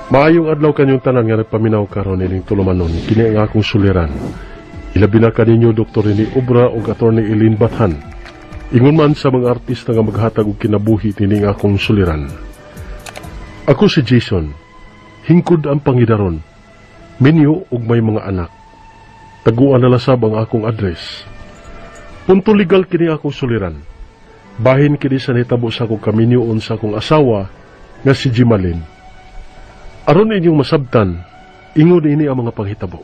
Maayong adlaw kanyong tanan nga nagpaminaw karon ining tulumanon. Kini ang akong suliran. Ilabi na kaninyo Dr. Rene Obra ug Attorney Eileen Bathan. Ingon man sa mga artista nga maghatag og kinabuhi nining akong suliran. Ako si Jason. Hingkod ang pangidaron. Minyo ug may mga anak. Taguan na lasab ang akong address. Punto legal kini akong suliran. Bahin kini sa nahitabo sa akong kaminyoon sa akong asawa nga si Jimalin. Aron inyong masabtan, ingon ini ang mga panghitabo.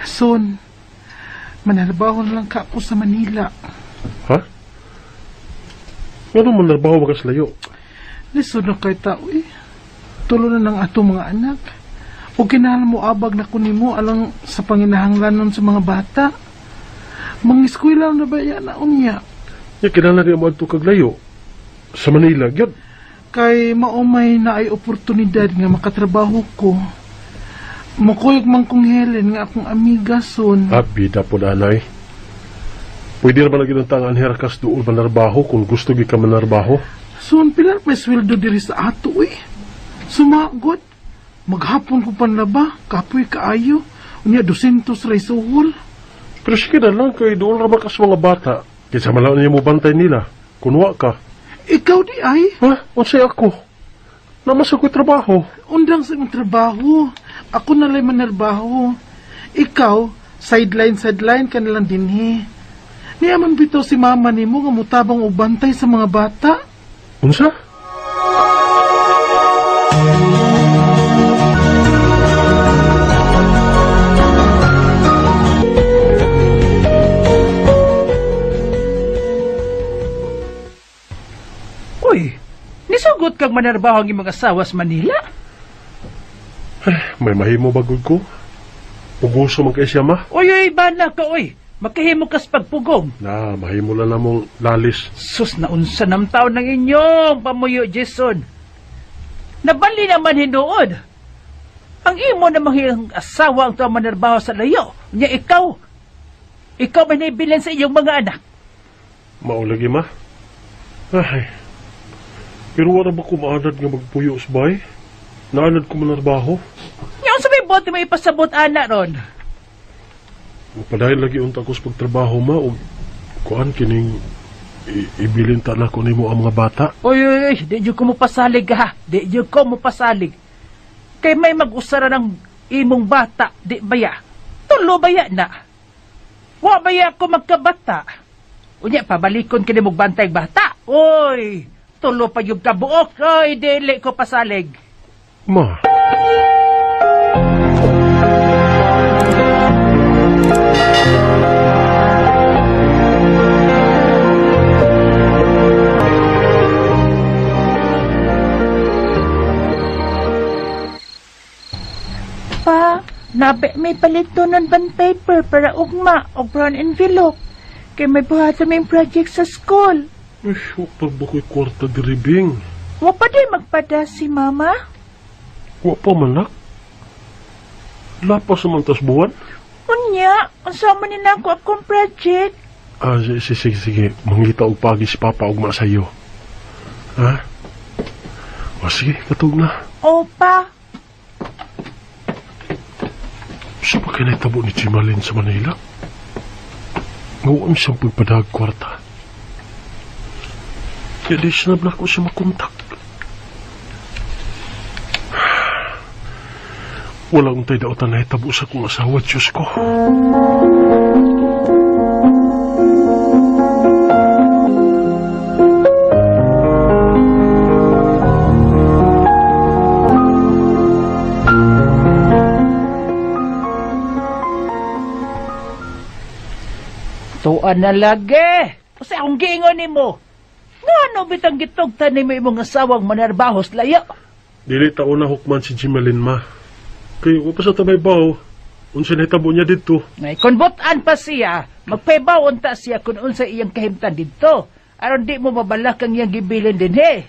Son, manarbaho na lang ka ako sa Manila. Ha? Ngano manarbaho ba kas layo? Lisod na kay tao eh. Tulo na ng atong mga anak. O kinahanglan mo abag na kunimo alang sa panginahanglanon sa mga bata. Mangiskwela na ba yan na unya? Ya, kinahanglan niya mo adto kag layo. Sa Manila, gyud. Kay maumay na ay oportunidad nga makatrabaho ko. Mukuyog man kong Helen nga akong amiga, son. Ah, bida po nanay. Pwede na ba lagi ng tangan herakas doon manarbaho kung gusto gi ka manarbaho? Son, pila pa sweldo diri sa ato eh. Sumagod. Maghapon ko panlaba, kapoy kaayo. Unya, 200 ray suhol. Pero sige na lang, kay doon ra ba kas mga bata. Kaysa malaon niya mo bantay nila. Kunwa ka. Ikaw di ay? Ha? Unsay ako? Namas ako'y trabaho. Undang sa imong trabaho. Ako na lang manarbaho. Ikaw, sideline ka na lang dinhi. Niya man bitaw si mama nimo nga mutabang og bantay sa mga bata. Unsa? Uy, nisugot kag manarbaho ang imong asawa sa Manila? Ay, may mahimo bagod ko. Puguso man kay siya, ma. Uy, uy, bana ka, uy. Makahimo kas pagpugong. Na, mahimo lang namong lalis. Sus, naunsa nam taon ng inyong pamuyo, Jason. Nabali naman hinuod. Ang imo namang iyong asawa ang tuwa manarbaho sa layo. Nya ikaw may naibilan sa iyong mga anak. Maulagi, ma. Ay, pero wala ba kumaanad nga magpuyo sa bahay? Naanad ko manarbaho. Nya unsa may bote may ipasabot ana ron? Padayon lagi unta ko sa pagtrabaho, ma, og kuan kining ibilin ta na ko nimo ang mga bata. Uy, uy, uy, di jud ko mopasalig ha. Di jud ko mopasalig. Kay may mag-usara ng imong bata, di baya. Tulo baya na. Wa baya ko magkabata. Unya, pabalikon kini mong bantay bata. Uy, tulo pa yung kabuok. Uy, dili ko pasalig. Ma. Pa, nabi may palito ng bond paper para ugma o brown envelope. Kay may buhaton may project sa school. Uy, wa pa ba ko'y kwarta diribing? Wa pa di magpada si mama? Wa pa manak. Lapas naman tas buwan. Unya, unsa man ni nako akong project? Ah, sige, sige. Mangita og pagi si Papa og masayo. Ha? O sige, katug na. Opa. Sa pa kayo naitabo ni Jimalin sa Manila? Ngayon siyang pagpadag kwarta. Kaya di siya na ko siya makontak. Walang tayo daotan na itabo sa kong asawa, Diyos ko. Tuan na lagi. Kasi akong giingon nimo. Ngano bitang gitugtan nimo imong asawang manarbahos layo? Dili taon na hukman si Jimalin, ma. Kay wa pa sa tabay baw. Unsa nahitabo niya didto? Ngay kun butan pa siya, magpaybaw unta siya kun unsa iyang kahimtan didto. Aron di mo mabalak ang iyang gibilin dinhi.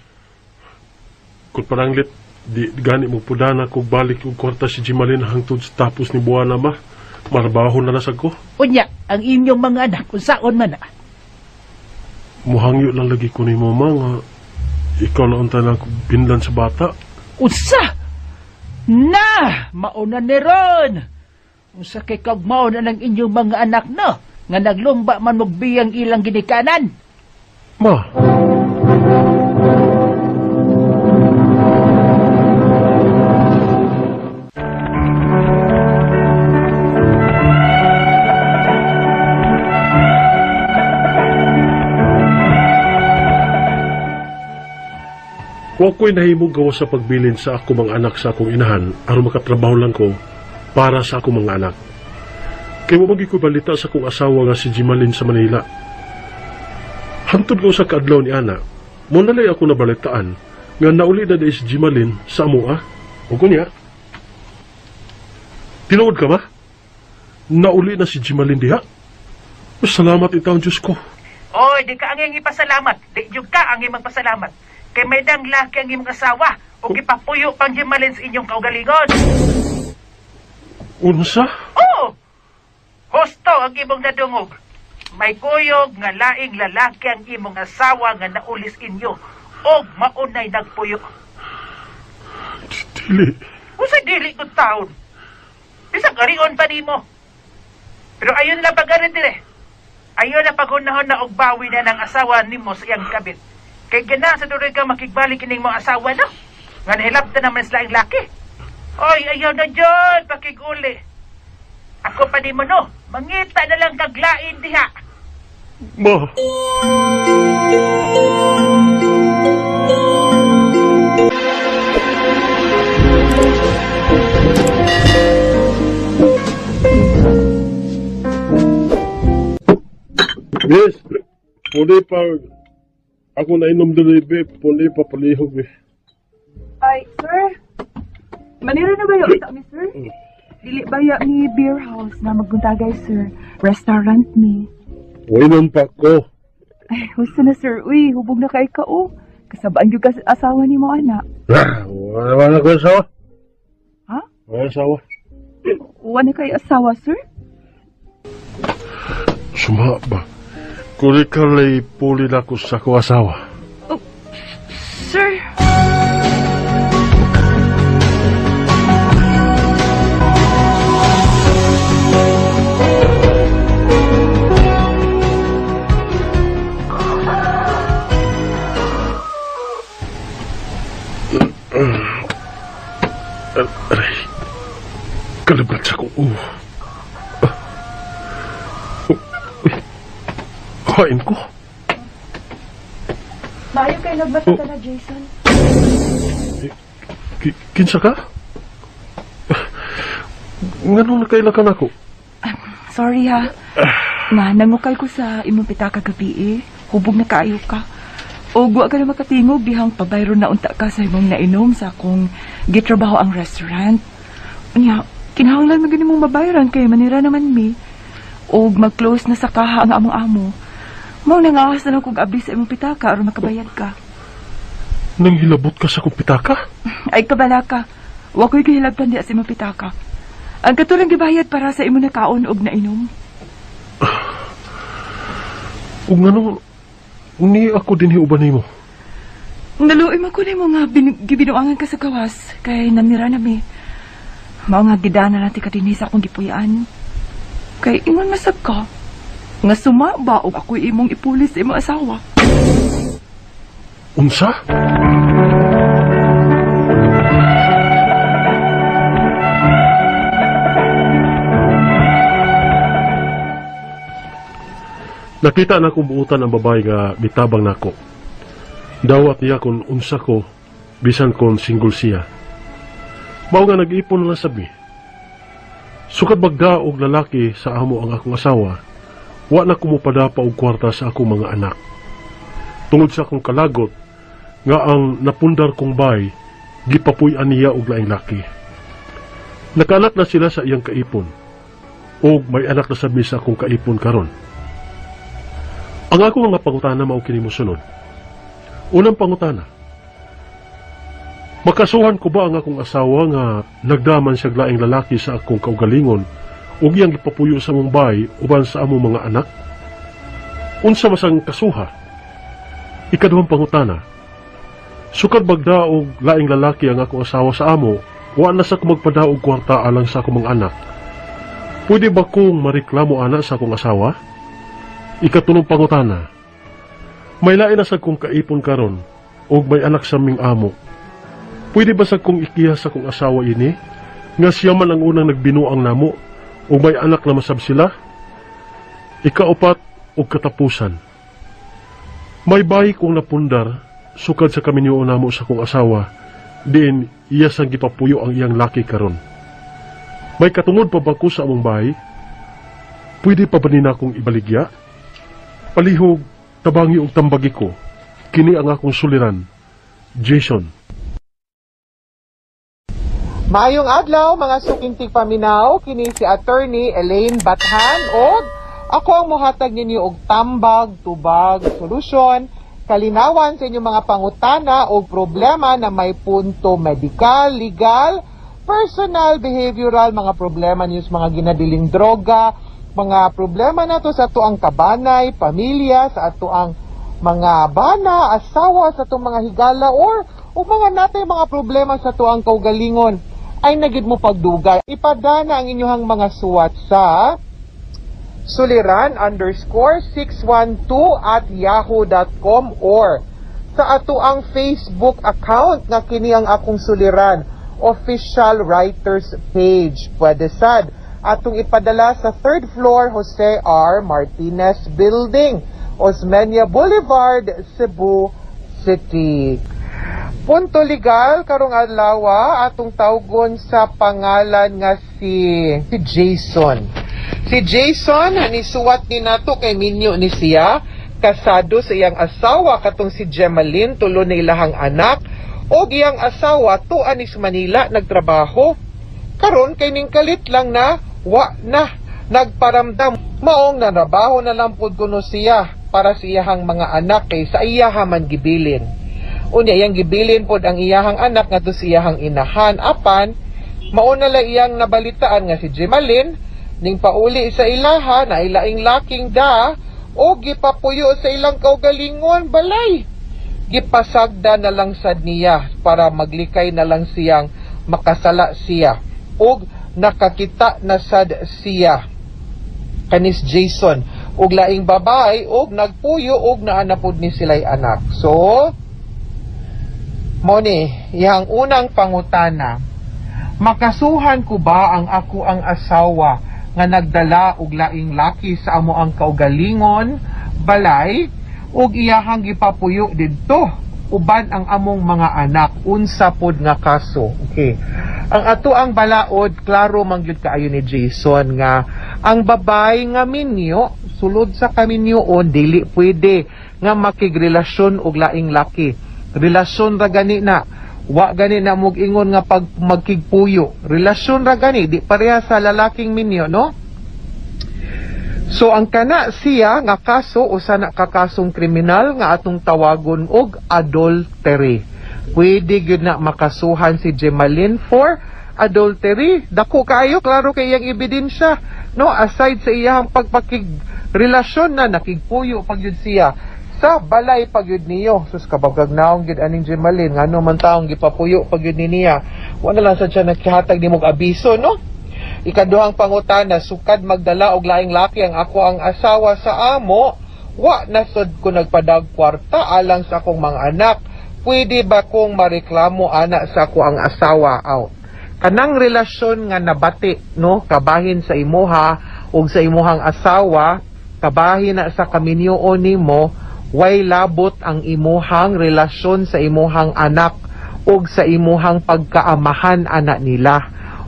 Kun pananglit di gani mo pudana kog balik og kwarta si Jimalin hangtod sa tapos ni buwana, ma. Marbaho na lasag ko. Unya, ang inyong mga anak, unsaon man na. Muhangyo lang lagi ko ni mama nga ikaw na unta lang binlan sa bata. Unsa? Na! Mauna ni ron! Unsa kay kag mauna ng inyong mga anak, no? Nga naglumba man magbiyang ilang ginikanan. Ma! Wa ko'y nahimong gawa sa pagbilin sa ako mga anak sa akong inahan aron makatrabaho lang ko para sa akong mga anak. Kay wa man gyud ko'y balita sa akong asawa nga si Jimalin sa Manila. Hantod ko sa kaadlaw ni Ana, mo nalay ako nabalitaan nga nauli na si Jimalin sa amoa. O kunya, tinuod ka ba? Nauli na si Jimalin diha? Salamat itaw, Diyos ko. Oy, di ka ang iyong ipasalamat. Di jud ka ang iyong magpasalamat. Kay may dang laki ang imong asawa o gipapuyo pang Jimalin sa inyong kaugalingon. Unsa? Oo! Husto ang imong nadungog. May kuyog nga laing lalaki ang imong asawa nga naulis inyo og maunay nagpuyo. Dili. Unsa dili kong taon? Bisag arion pa nimo. Pero ayon lang pag-arin dire. Ayon na pagunahon na og bawi na ng asawa nimo sa iyang kabit. Kay gana sa duroy ka makigbalik kining mga asawa, no? Nga nahilabta naman sila ang laki. Oy, ayaw na dyan, pakiguli. Ako pa di mo, no? Mangita na lang kaglain diha. Ma! Miss, puli pa ako nainom doon, babe. Puli pa palihog, eh. Ay, sir. Manira na ba yung utak ni sir? Dili ba ya ni beer house na magguntagay, sir? Restaurant ni. Uinom pa ko. Ay, gusto na, sir. Uy, hubog na kay ka, oh. Kasabaan yung asawa ni mo, anak. Wala na ko asawa. Ha? Wala asawa. Wala na kay asawa, sir? Suma ba? Kuli ka lay puli na ko sa akong asawa. Oh, sir. Aray, kalabrat sa akong ulo. Kain ko. Maayo kayo nagbasa ka na, Jason. Kinsa ka? Nganong nakaila ka na ako? Sorry ha. Ma, nangukay ko sa imong pitaka gabi eh. Hubog na kaayo ka. O wa ka na makatingog dihang pabayro na unta ka sa imong nainom sa akong gitrabaho ang restaurant. Unya, kinahanglan man gani mong mabayran kay manira naman mi. Og mag-close na sa kaha ang among amo. Mao nangahas na lang kog abli sa imong pitaka aron makabayad ka. Nang hilabot ka sa akong pitaka? Ay kabala ka. Wa ko'y gihilabtan diha sa imong pitaka. Ang katulang gibayad para sa imong nakaon og nainom. Ug nganong ni ako dinhi uban nimo? Naluoy man ko nimo nga gibinuangan ka sa gawas kay nanira nami. Mao nga gidana natin ka dinhi sa akong gipuy-an. Kay ingon masab ka nga suma ba og ako'y imong ipulis sa imong asawa. Unsa? Nakita na akong buutan ang babae nga mitabang nako. Dawat niya kung unsa ko, bisan kung single siya. Mao nga nag-ipon na sabi. Sukad bagda og lalaki sa amo ang akong asawa, wa na kumupada pa og kwarta sa akong mga anak. Tungod sa akong kalagot, nga ang napundar kong bay, gipapuy-an niya og laing laki. Nakaanak na sila sa iyang kaipon, og may anak na sabi sa akong kaipon karon. Ang ako nga pangutana mao kini mosunod. Unang pangutana, makasuhan ko ba ang akong asawa nga nagdaman siya laing lalaki sa akong kaugalingon Ug iyang gipapuyo sa among bahay uban sa among mga anak? Unsa masang kasuha? Ikaduhang pangutana. Sukad magda og laing lalaki ang akong asawa sa amo, wa na sa ko magpada og kwarta alang sa akong mga anak. Pwede ba kong mareklamo ana sa akong asawa? Ikatulong pangutana. May lain na sa kong kaipon karon og may anak sa ming amo. Pwede ba sa kong ikiha sa akong asawa ini? Nga siya man ang unang nagbinuang namo ug may anak na masab sila? Ikaupat og katapusan. May bayi kong napundar sukad sa kaminyoon namo sa akong asawa, diin iya sang gipapuyo ang iyang laki karon. May katungod pa ba ko sa among bahay? Pwede pa ba nina akong ibaligya? Palihog, tabangi og tambagi ko. Kini ang akong suliran. Jason. Maayong adlaw, mga suking tigpaminaw, kini si Attorney Elaine Bathan og ako ang mohatag ninyo og tambag, tubag, solusyon, kalinawan sa inyong mga pangutana o problema na may punto medical, legal, personal, behavioral, mga problema ninyo sa mga ginadiling droga, mga problema nato sa atoang kabanay, pamilya, sa atoang mga bana, asawa, sa atong mga higala, or o mga natay mga problema sa atoang kaugalingon ay nagid mo pagdugay. Ipadana ang inyong mga suwat sa suliran_612@yahoo.com or sa ato ang Facebook account nga kini ang Akong Suliran Official Writers Page. Pwede sad atong ipadala sa 3rd floor, Jose R. Martinez Building, Osmeña Boulevard, Cebu City. Punto legal karong adlaw, atong tawgon sa pangalan nga si Jason. Si Jason nisuwat ni nato kay minyo ni siya, kasado sa iyang asawa katong si Gemaline, tulo na ilahang anak, og iyang asawa tuan ni sa Manila nagtrabaho. Karon kay ning kalit lang na wa na nagparamdam, maong narabaho na lang pud kuno siya para sa iyahang mga anak kay sa iyaha man gibilin. Unya iyang gibilin pod ang iyahang anak ngadto sa iyahang inahan, apan mao na lang iyang nabalitaan nga si Gemaline ning pauli sa ilaha na ilaing laking da o gipapuyo sa ilang kaugalingon balay. Gipasagda na lang sad niya para maglikay na lang siyang makasala siya, og nakakita na sad siya kanis Jason og laing babae og nagpuyo og naa na pod ni sila'y anak. So mao ni iyang unang pangutana: makasuhan ko ba ang ako ang asawa nga nagdala og laing laki sa amo ang kaugalingon balay ug iyahang gipapuyo didto uban ang among mga anak? Unsa pod nga kaso? Okay, ang ato ang balaod, klaro man gyud kaayo ni Jason nga ang babay nga minyo, sulod sa kaminyoon, dili pwede nga makigrelasyon og laing laki. Relasyon ra gani na, wa gani na mog ingon nga pag magkigpuyo, relasyon ra gani, di pareha sa lalaking minyo, no? So ang kana siya nga kaso, usa na ka kasong kriminal nga atong tawagon og adultery. Pwede gyud na makasuhan si Gemaline for adultery. Dako kaayo, klaro kay iyang ebidensya, no? Aside sa iyang pagpakig relasyon na nakigpuyo pag yun siya sa balay pag yun niyo. Sus, kabagag naong gyud aning Gemaline, ngano man taong gipapuyo pag yun ni niya? Wala lang sa siya nagkihatag ni mog abiso, no? Ikaduhang pangutana, sukad magdala og laing laki ang ako ang asawa sa amo, wa na sud ko nagpadag kwarta alang sa akong mga anak. Pwede ba kong mareklamo ana sa ako ang asawa? Aw. Kanang relasyon nga nabati, no, kabahin sa imuha ug sa imuhang asawa, kabahin na sa kaminyoon nimo, way labot ang imuhang relasyon sa imuhang anak ug sa imuhang pagkaamahan ana nila.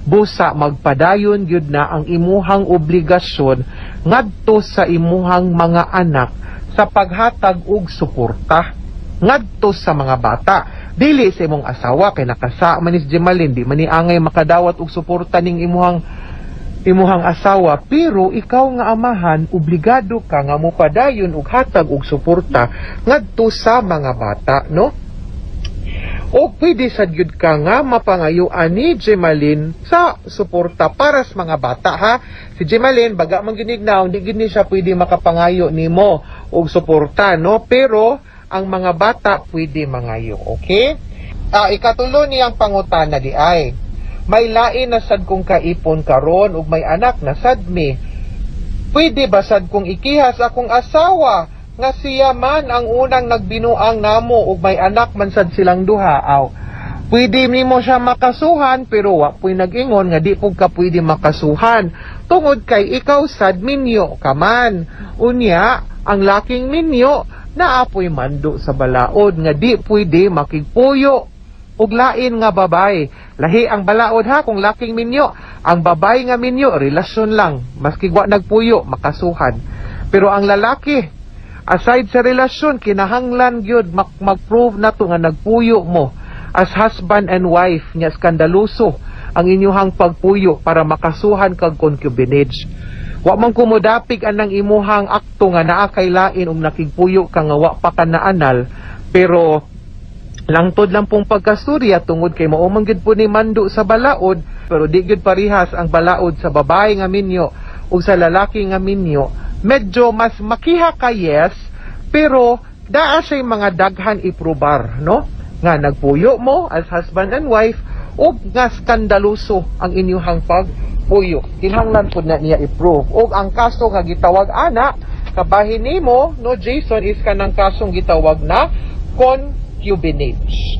Busa magpadayon gyud na ang imuhang obligasyon ngadto sa imuhang mga anak sa paghatag og suporta ngadto sa mga bata, dili sa imong asawa, kay nakasa man ni Gemaline, di man ni angay makadawat og suporta ning imuhang asawa. Pero ikaw nga amahan, obligado ka nga mopadayon og hatag og suporta ngadto sa mga bata, no? O pwede sad gyud ka nga mapangayuan ni Gemaline sa suporta para sa mga bata ha. Si Gemaline baga man gyud na hindi gyud ni siya pwede makapangayo nimo og suporta no, pero ang mga bata pwede mangayo, okay? Ikatulo niyang pangutana di ay, may lain na sad kong kaipon karon ug may anak na sad mi. Pwede ba sad kong ikihas akong asawa nga siya man ang unang nagbinuang namo ug may anak man sad silang duha? Aw, pwede nimo siya makasuhan, pero wa puy nag-ingon nga di pud ka pwede makasuhan tungod kay ikaw sad minyo ka man. Unya ang laking minyo naapoy mando sa balaod nga di pwede makigpuyo og lain nga babay. Lahi ang balaod ha kung laking minyo. Ang babay nga minyo, relasyon lang. Maski wa nagpuyo, makasuhan. Pero ang lalaki, aside sa relasyon, kinahanglan gyud mag-prove na to nga nagpuyo mo as husband and wife nya skandaluso ang inyuhang pagpuyo para makasuhan kag concubinage. Wa man kumudapig anang imuhang akto nga naa kay lain ug nakigpuyo ka nga wa pa ka naanal, pero langtod lang pong pagkasturya tungod kay mao man gyud po ni mando sa balaod, pero di gyud parihas ang balaod sa babae nga minyo ug sa lalaki nga minyo. Medyo mas makiha ka, yes, pero daa siya'y mga daghan iprobar, no? Nga nagpuyo mo as husband and wife ug nga skandaluso ang inyuhang pagpuyo. Kinahanglan pud na niya i-prove. Ug ang kaso nga gitawag ana kabahin nimo, no Jason, is kanang kasong gitawag na concubinage.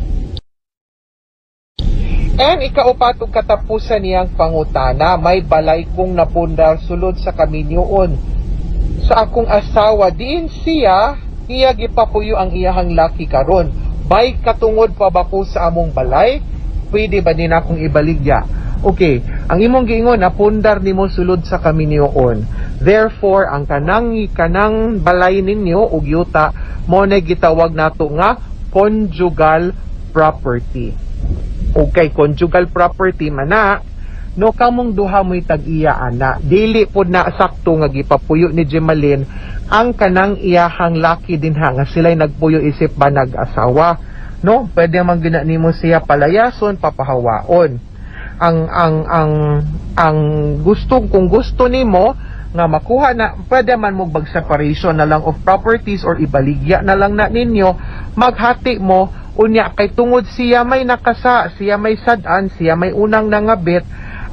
And ikaupat ug katapusan niyang pangutana, may balay kong napundar sulod sa kaminyoon sa akong asawa, diin siya niya gipapuyo ang iyahang laki karon. May katungod pa ba ko sa among balay? Pwede ba din akong ibaligya? Okay, ang imong giingon napundar nimo sulod sa kaminyoon. Therefore, ang kanang balay ninyo ug yuta mo na gitawag nato nga conjugal property. Okay, conjugal property man na, no, kamong duha mo'y tag-iya ana. Dili pod na sakto nga gipapuyo ni Gemaline ang kanang iyahang laki dinha nga sila'y nagpuyo isip ba nag-asawa, no? Pwede man gina nimo siya palayason, papahawaon. Ang gusto, kung gusto nimo nga makuha na, pwede man mo mag separation na lang of properties or ibaligya na lang na ninyo, maghati mo. Unya kay tungod siya may nakasa, siya may sad-an, siya may unang nangabit,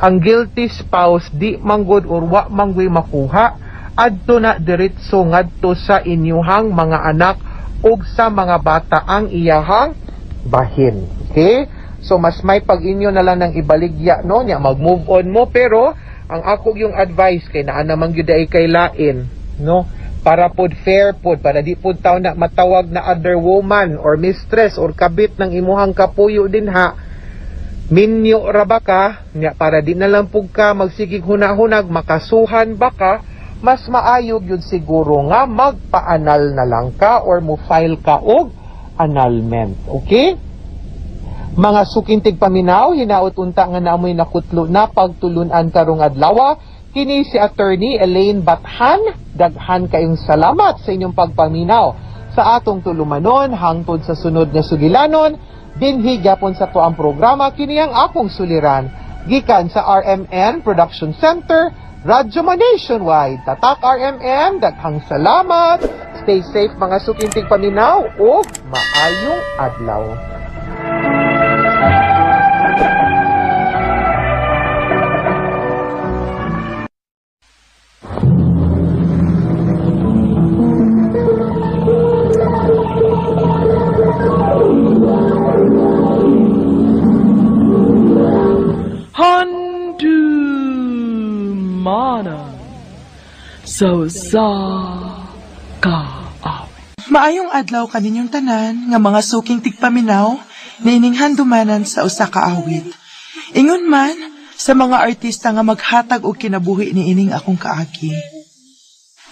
ang guilty spouse di manggod or wa manggoy makuha adto na diretso ngadto sa inyuhang mga anak ug sa mga bata ang iyahang bahin. Okay? So mas may pag-inyo na lang ng ibaligya, no, nya mag-move on mo, pero ang ako yung advice kay naa naman gyud ay kay lain, no, para pod fair pod, para di pod taw na matawag na other woman or mistress or kabit ng imuhang kapuyo dinha, minyo ra ba ka nya, para di na lang pug ka magsigig hunahunag makasuhan ba ka, mas maayo gyud siguro nga magpaanal na lang ka or mo file ka og annulment. Okay? Mga sukintig paminaw, hinaot unta nga naamoy nakutlo na pagtulunan karong adlaw. Kini si Attorney Elaine Bathan. Daghan kayong salamat sa inyong pagpaminaw sa atong tulumanon hangtod sa sunod nga sugilanon. Dinhi gyapon sa tuang programa, kini ang akong suliran gikan sa RMN Production Center, Radyo Nationwide. Tatak RMN, daghang salamat. Stay safe mga sukintig paminaw ug maayong adlaw. Handumanan sa usa ka awit. Maayong adlaw kaninyong tanan nga mga suking tigpaminaw niining handumanan sa usa ka awit. Ingon man sa mga artista nga maghatag og kinabuhi niining akong kaagi.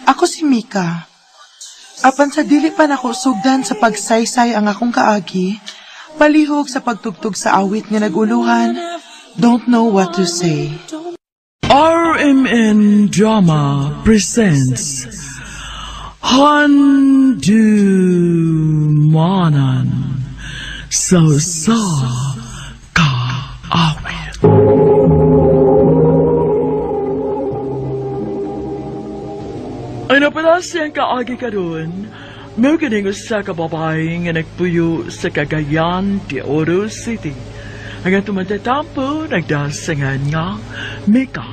Ako si Mika. Apan sa dili pa nako sugdan sa pagsaysay ang akong kaagi, palihog sa pagtugtog sa awit nga naguluhan, Don't Know What to Say. RMN Drama presents Handumanan sa usa ka awit. Ay napala siyang kaagi karon, mao kining usa ka babae nga nagpuyo sa Cagayan de Oro City. Ang atong mantatampo nagdasangan nga Mika.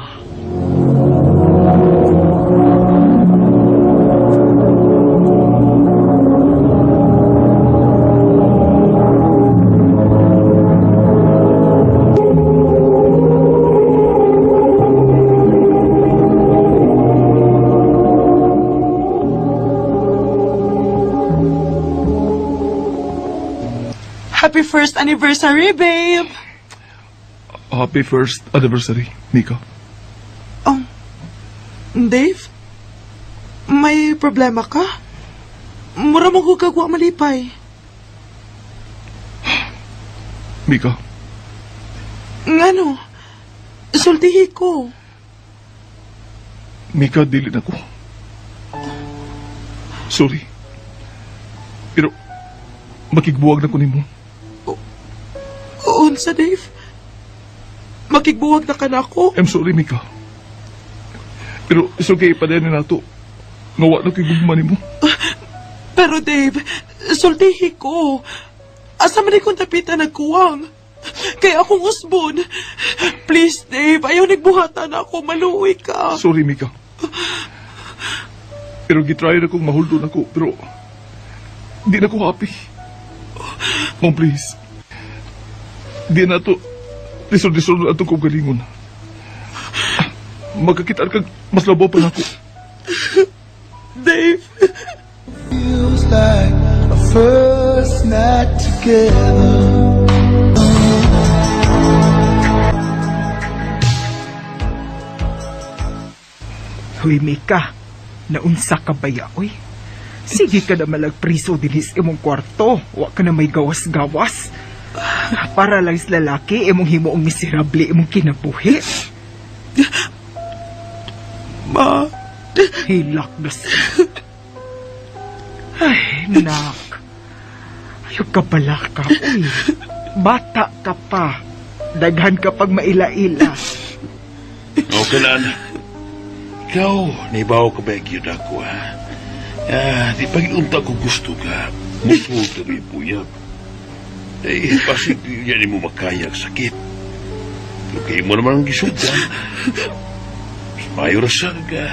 Happy first anniversary, babe! Happy first anniversary, Mika. Oh, Dave? May problema ka? Mura mo ko kagwa malipay. Mika. Ngano? Sultihi ko. Mika, dili na ko. Sorry. Pero, makigbuwag na ko nimo. Unsa, Dave? Makigbuwag na ka na ako? I'm sorry, Mika. Pero it's okay, padayon na nato. Ngawa na ko'y gugma nimo. Pero Dave, sultihi ko. Asa man ikong tapitan nagkuwang? Kaya akong usbon. Please, Dave, ayaw nagbuhatan ako. Maluwi ka. Sorry, Mika. Pero gitry na kong mahuldo na ko. Pero di na ko happy. Mom, please. Di na to. Lisod-lisod na itong kaugalingon. Magkakita kag mas labaw pa na ako. Dave! Feels like our first night together. Huy, Mika. Naunsa ka ba ya, uy? Sige ka na malagpriso dinis imong kwarto. Wa ka na may gawas-gawas. Para lang sa lalaki, imong himuong miserable imong kinabuhi. Ma. Hilak na siya. Ay, nak. Ayaw ka pala ka, uy. Bata ka pa. Daghan ka pag maila-ila. Okay lang. Ikaw, naibaw ka ba gyud ako, ha? Di pag-iunta ko gusto ka. Musulta may puyab. Eh, pasig yan mo makaya ang sakit. Pero kayo mo naman ang gisugan. Mayo rasa ka.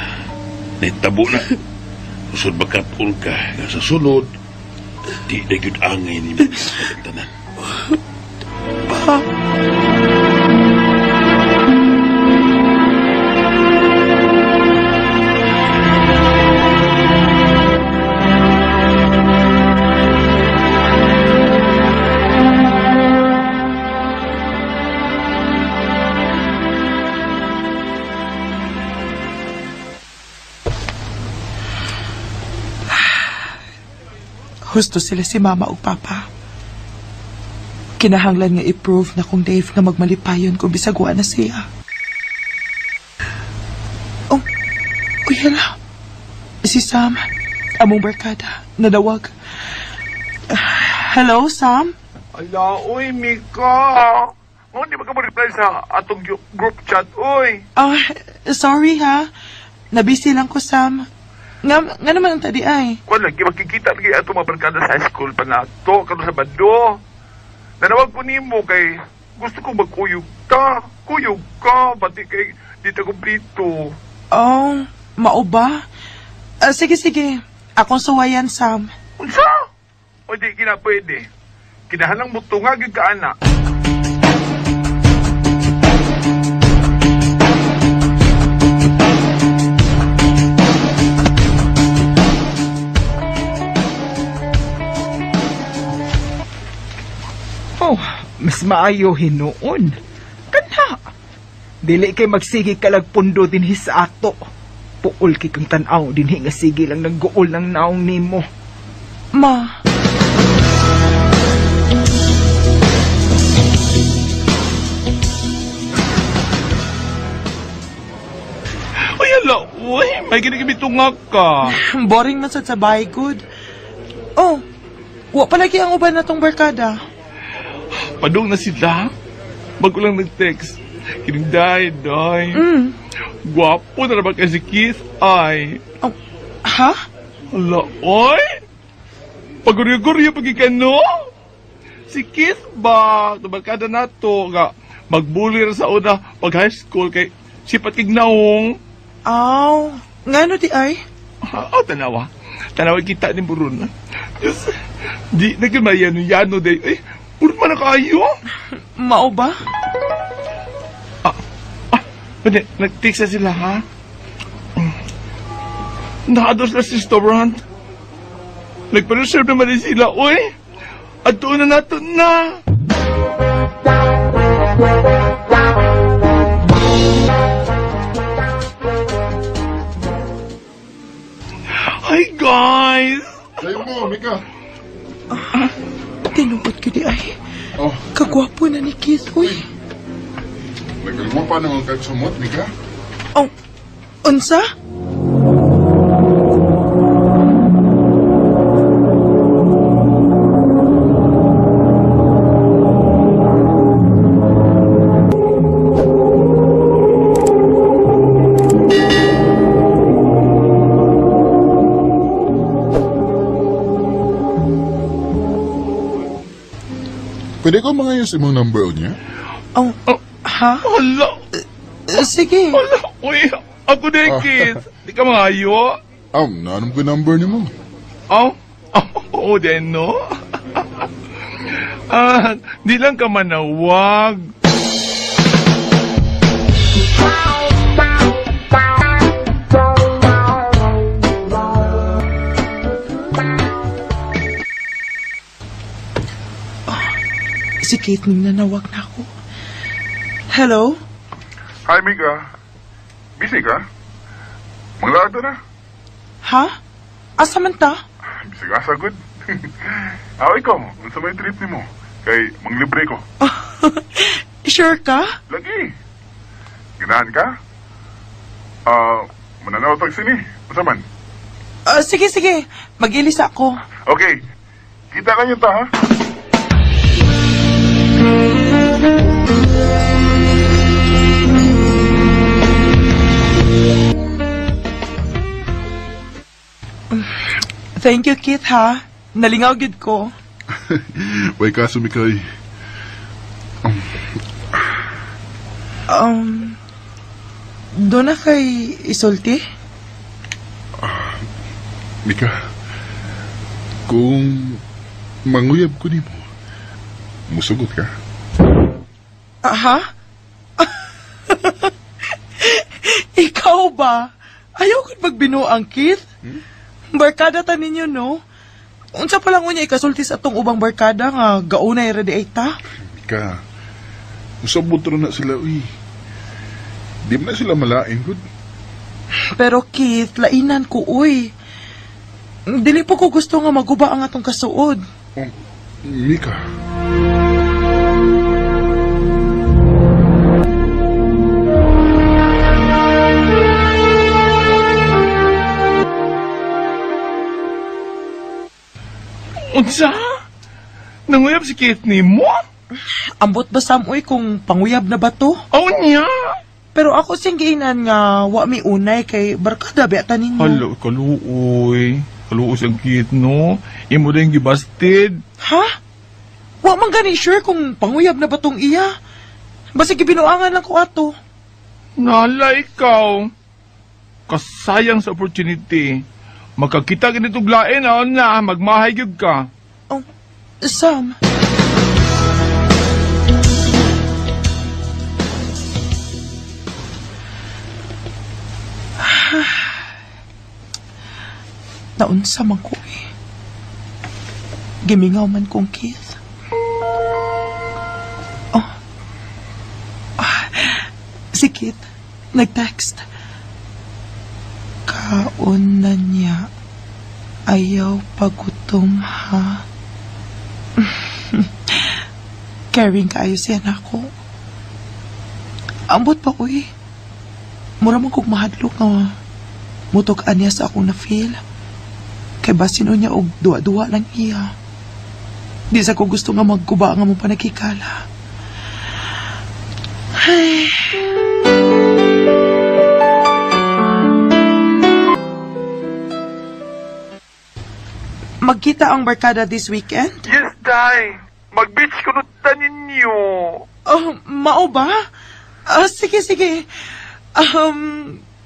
Naitabo na. Usod makatol ka. Nga sa sunod, di na gyud angay ni mo sa tanan. Pa! Husto sila si Mama ug Papa. Kinahanglan nga i-prove na kung Dave nga magmalipayon kung bisag wa na siya. Oh, uy, hala. Si Sam, among barkada, nadawag. Hello, Sam? Ala, uy, Mika. Oh, di ba ka mo-reply sa atong group chat, uy? Ah, sorry ha. Nabisi lang ko, Sam. Nga naman ang tadi ay. Kuan lagi, makikita lagi atong mga barkada sa high school pa na to, kato sa bando. Nanawag ko nimo kay gusto kong magkuyog ka. Kuyog ka, pati kay di ta kumplito. Oh, mao ba? Sige, sige. Akong suwayan, Sam. Unsa? O di kina pwede. Kinahalang mo tungag ka, anak. Oh, mas maayo hinuon. Kana. Dili kay magsige kalag pundo dinhi sa ato. Puol kay kang tan-aw dinhi nga sige lang nagguol ng naong nimo. Ma. Uy, ala, uy, may ginigibitungak ka. Boring man sad sa bahay, good. Oh, wa palagi ang uban na tong barkada. Padung na sila. Bago lang nag-text. Kining day, day. Gwapo na naman kay si Keith, ay. Oh, ha? Hala, oy! Paguryo-guryo pag no? Si Keith ba? Tubarkada na to. Nga, magbulir sa una pag high school kay sipat kig naong. Aw, ngano di ay? Oh, tanawa. Tanawa kita ni Burun. Diyos, di, nagkamayano-yano day. Eh, puro man na kayo. Mao ba? Hindi, nag-text na sila, ha? Nakados na sa restaurant. Nagpa-reserve naman din sila, uy! At doon na nato na! Hi, guys! Sayo mo, Mika. Tinuod ko di ay. Oh. Kagwapo na ni Keith, uy. Nagalmo pa naman kag sumot, Mika. Oh, unsa? Pwede ko mga use imong number niya? Oh, ha? Hala! Sige. Hala! Uy, ako din, Keith. Di ka mangayo? Naanong ko number ni mo? Oh? Oo din, no? Di lang ka manawag. Si Kate ning nanawag na ako. Hello? Hi, Mika. Busy ka? Manglaado na. Ha? Asa man ta? Busy ka sa good. Aw, ikaw, unsa may trip nimo? Kay manglibre ko. Sure ka? Lagi. Ganahan ka? Mananaw tag sini. Unsa man? Sige, sige. Mag-ilis ako. Okay. Kita kanyo ta, ha? Thank you, Keith, ha? Nalingaw gid ko. Way kaso, Mikay. Doon na kay isulti? Mika, kung manguyab ko nimo, musugot ka? Aha? Ikaw ba? Ayaw ko't magbinuang, Keith. Barkada ta ninyo, no? Unsa pa lang unya ikasulti sa atong ubang barkada nga gaunay ready ay ta? Mika, usabot na sila, uy. Di man na sila malain, good. Pero Keith, lainan ko, uy. Dili po ko gusto nga maguba ang atong kasuod. Oh, Mika. Unsa? Nanguyab si Keith ni mo? Ambot ba samoy kung panguyab na ba to? Oh, niya! Pero ako siyang giinan nga wa mi unay kay barkada biata ninyo. Hala, kaluoy. Kaluoy siyang Keith, no? Imo din gibasted. Ha? Wa man gani sure kung panguyab na ba tong iya. Basig gibinuangan lang ko ato. Nala ikaw. Kasayang sa opportunity. Magkakita ganito lain, na, magmahay gyud ka. Oh, Sam. Naunsa man ko eh. Gimingaw man kong Keith. Oh. Si Keith, nag-text. Kaon na niya. Ayaw pagutom, ha? Caring kaayo siya na ako. Ambot pa, uy. Mura man kong mahadlok nga mutok aniya sa akong na-feel. Kay basin niya og duwa-duwa lang iya. Di sa ko gusto nga magguba nga mo panagkikala. Ay. Magkita ang barkada this weekend? Yes, Day. Mag-beach ko ta ninyo. Oh, mao ba? Ah, sige, sige.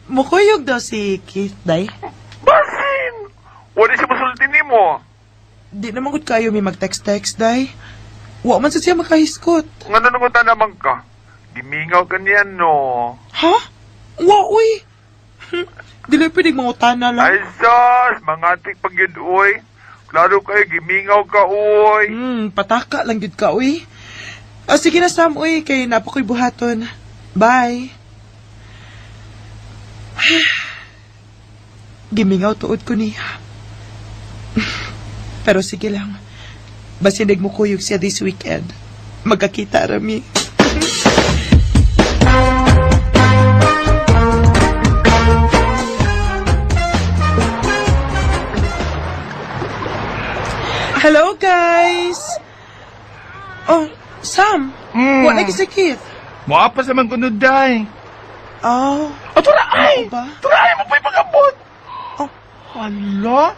Mukuyog daw si Keith, Day. Basin! Wala siya masulti nimo. Di naman gud kayo may mag-text-text, Day. Wa man sa siya makahiskot. Nga nanungutan naman ka. Gimingaw ka niya, no? Ha? Wa, uy. Dili pwedeng mangutana lang. Ay, sus! Mangatik pag yun, uy. Klaro kayo, gimingaw ka, uy. Pataka lang yun ka, uy. Ah, sige na, Sam, uy. Kay napakoy buhaton. Bye. Gimingaw tuod ko niya. Pero sige lang. Basin nagmukuyog siya this weekend. Magkakita rami. Hello, guys! Oh, Sam! Wala lagi si Keith. Moapas naman kuno, Day. Oh. Oh, turaay! Ba? Turaay mo pa'y pag-abot! Oh. Hala?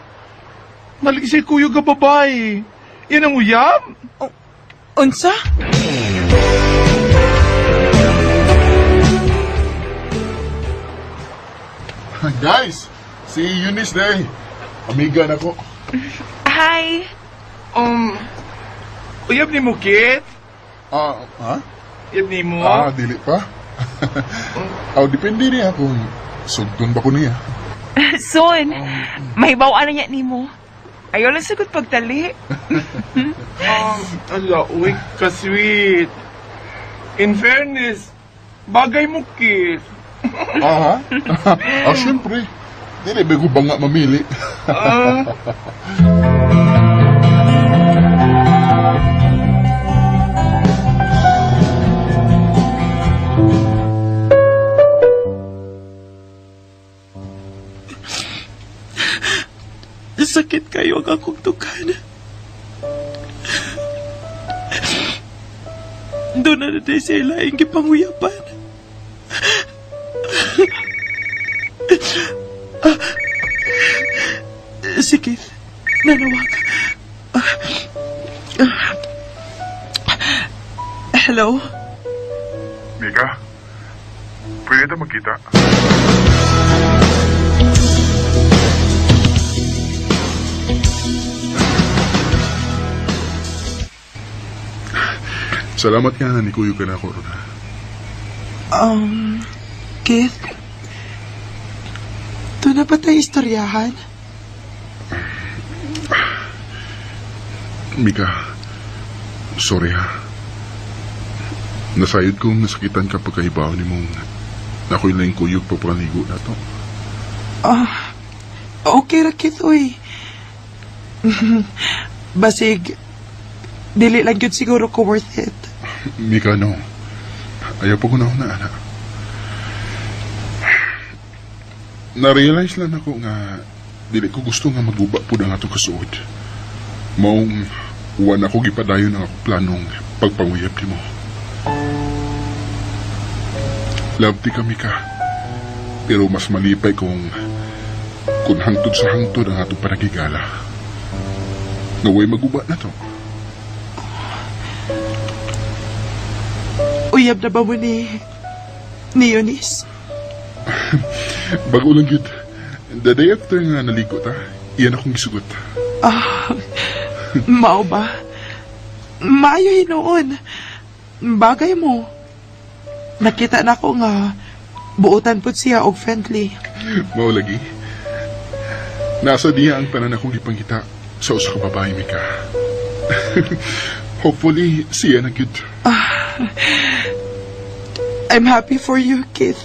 Nalagi siya kuyog ka babae. Yan ang uyab? Oh, unsa? Guys, si Eunice day. Amiga na ko. Hi! Uyab ni mo, Kit? Ah, ha? Uyab ni mo? Ah, dili pa. Aw, depende niya kung sugdon ba ko niya. Son, may bawaan na niya nimo. Ayaw lang sagot pagtali. Ala, uy, ka-sweet. In fairness, bagay mo, Kit. Aha. Ah, syempre. Dili ba ko ba nga mamili? Ah. Sakit kayo ang akong tukan. Doon na na sa ilaing gipanguyapan. Si Keith, nanawag. Hello? Mika, pwede ta magkita? Salamat nga ni Kuyo ka na ako, Rona. Keith? Doon na ba tayo istoryahan? Mika, sorry ha. Nasayod kong nasakitan ka pagkahibaw ni mong ako'y laing kuyog pagpakaligo na to. Ah, okay ra, Keith, uy. Basig, dili lang yun siguro ko worth it. Mika, no. Ayaw pa ko na na, anak. Na-realize lang ako nga dili ko gusto nga maguba po na nga itong kasuod. Maong uwan ako gipadayon ang akong planong pagpanguyab ni mo. Love ti kami ka. Pero mas malipay kung hangtod sa hangtod ang atong panagigala. Naway maguba na to. Uyab na ba mo ni Eunice? Bago lang yun. The day after nga naligo ta, iyan akong gisugot. Ah, mao ba? Maayo hinuon. Bagay mo. Nakita na ko nga buotan pud siya og friendly. Mao lagi. Nasa diya ang tanan akong gipangita sa usa ka babae, Mika. Hopefully, siya na gyud. Ah, I'm happy for you, Keith.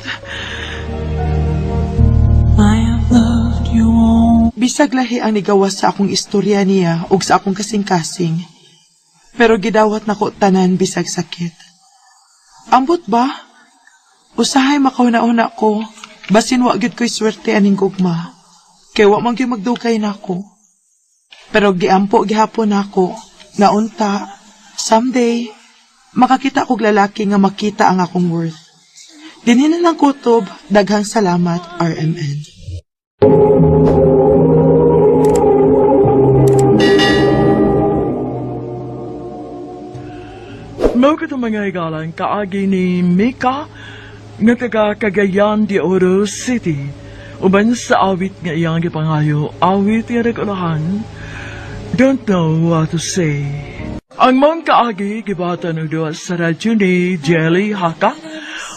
I have loved you all. Bisag lahi ang nigawas sa akong istorya niya ug sa akong kasing-kasing. Pero gidawat nako tanan bisag sakit. Ambot ba? Usahay makauna-una ko, basin wa gyud ko'y swerte aning gugma. Kay wa man gyud magdugay nako. Pero giampo gihapon nako Nga unta, someday, makakita kog lalaki nga makita ang akong worth. Dinhi na lang kutob, daghang salamat, RMN. Mao katong mga higalan kaagi ni Mika nga taga Cagayan de Oro City. Uban sa awit nga iyang gipangayo, awit nga nag-ulahan, Don't Know What to Say. Ang mong kaagi gibatan og duha sa radyo ni Jelly Haka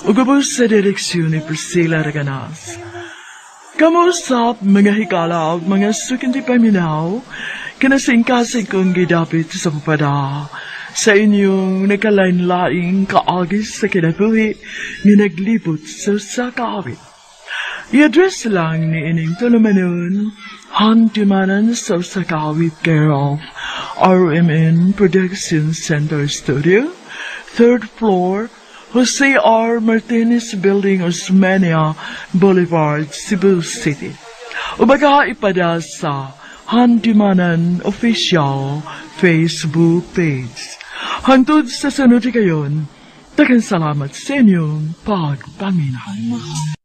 ug ubos sa direksyon ni Priscilla Raganas. Kamusap mga higala ug mga sukinti paminaw, kinasingkasing kong gidapit sa papada sa inyong nagkalain-laing kaagi sa kinabuhi nga naglibot sa usa ka awit. I-address lang ni ining tulumanon, handumanan sa usa ka awit care of RMN Production Center Studio, 3rd floor, Jose R. Martinez Building, Osmeña Boulevard, Cebu City. Ubaga ipada sa Handumanan Official Facebook page. Hantod sa sunod kayon, daghang salamat sa inyong pagpaminaw.